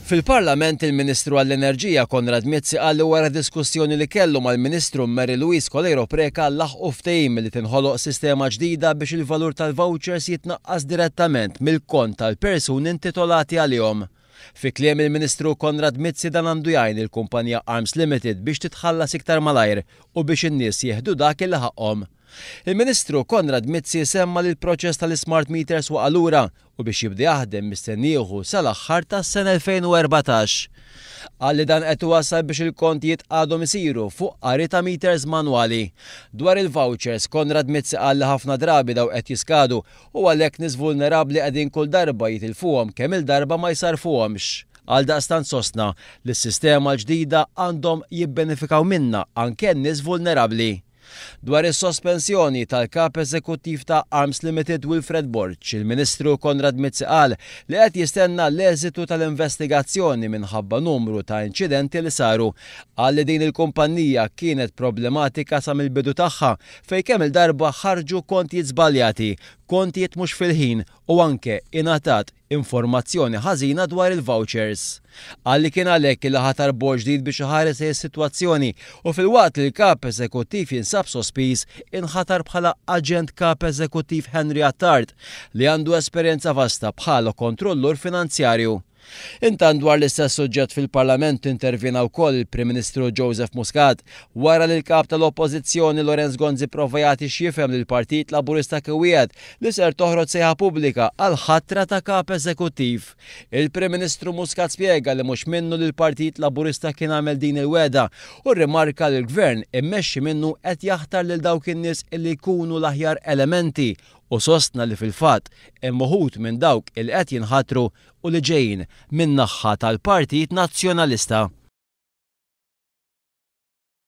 Fil-Parlament il-Ministru għall-Enerġija Konrad Mizzi qal li wara diskussjoni li kellu mal-Ministru Mary Louise Coleiro Preca laħqu ftehim li tinħoloq sistema ġdida biex il-valur tal-vouchers jitnaqqas direttament mill-kont tal-persuni intitolati għalihom. Fi kliem il-Ministru Konrad Mizzi dan għandu jgħin lill-kumpanija Arms Limited biex titħallas iktar malajr u biex in-nies jieħdu dak li ħaqqhom. Il-Ministru Konrad Mizzi semma li l-proċess tal-ismart meters waqa' lura u biex jibda jaħdem mistenni jieħu sal-aħħar tas-sena 2014. Qal li dan qed iwassal biex il-kontijiet għadhom isiru fuq qari ta' meters manwali. Dwar il-vouchers, Konrad Mizzi qal li ħafna drabi dawn qed jiskadu u għalhekk nies vulnerabbli qegħdin kull darba jitilfuhom kemm-il darba ma jsarrfuhomx. Għaldaqstant sostna li s-sistema l-ġdida għandhom jibbenefikaw minnha anke n-nies vulnerabbli. Dwar is-sospensjoni tal-Kap Eżekuttiv ta' Arms Limited Wilfred Borg, il-Ministru Konrad Mizzi qal li qed jistenna l-eżitu tal-investigazzjoni minħabba numru ta' inċidenti li saru. Qal li din il-kumpannija kienet problematika sa mill-bidu tagħha fejn kemm-il darba ħarġu kontijiet żbaljati, kontijiet mhux fil-ħin u anke ingħatat informazzjoni ħażina dwar il-vouchers. Qal li kien għalhekk li ħatar bord ġdid biex iħares lejn is-sitwazzjoni u filwaqt li l-Kap Eżekuttiv jinsab sospiż, inħatar bħala Aġent Kap Eżekuttiv Henry Attard li għandu esperjenza vasta bħala kontrollur finanzjarju. Intant dwar l-istess suġġett fil-Parlament interviena wkoll il-Prim Ministru Joseph Muscat wara li l-Kap tal-Oppożizzjoni Lawrence Gonzi prova jagħti x'jifhem li l-Partit Laburista kien wiegħed li ser toħroġ sejħa pubblika għall-ħatra ta' Kap Eżekuttiv. Il-Prim Ministru Muscat spjega li mhux minnu li l-Partit Laburista kien għamel din il-wegħda u rrimarka li l-Gvern immexxi minnu qed jaħtar lil dawk in-nies illi jkunu l-aħjar elementi u sostna li fil-fatt hemm uħud minn dawk illi qed jinħatru u li ġejjin min-naħha tal-Partit Nazzjonalista.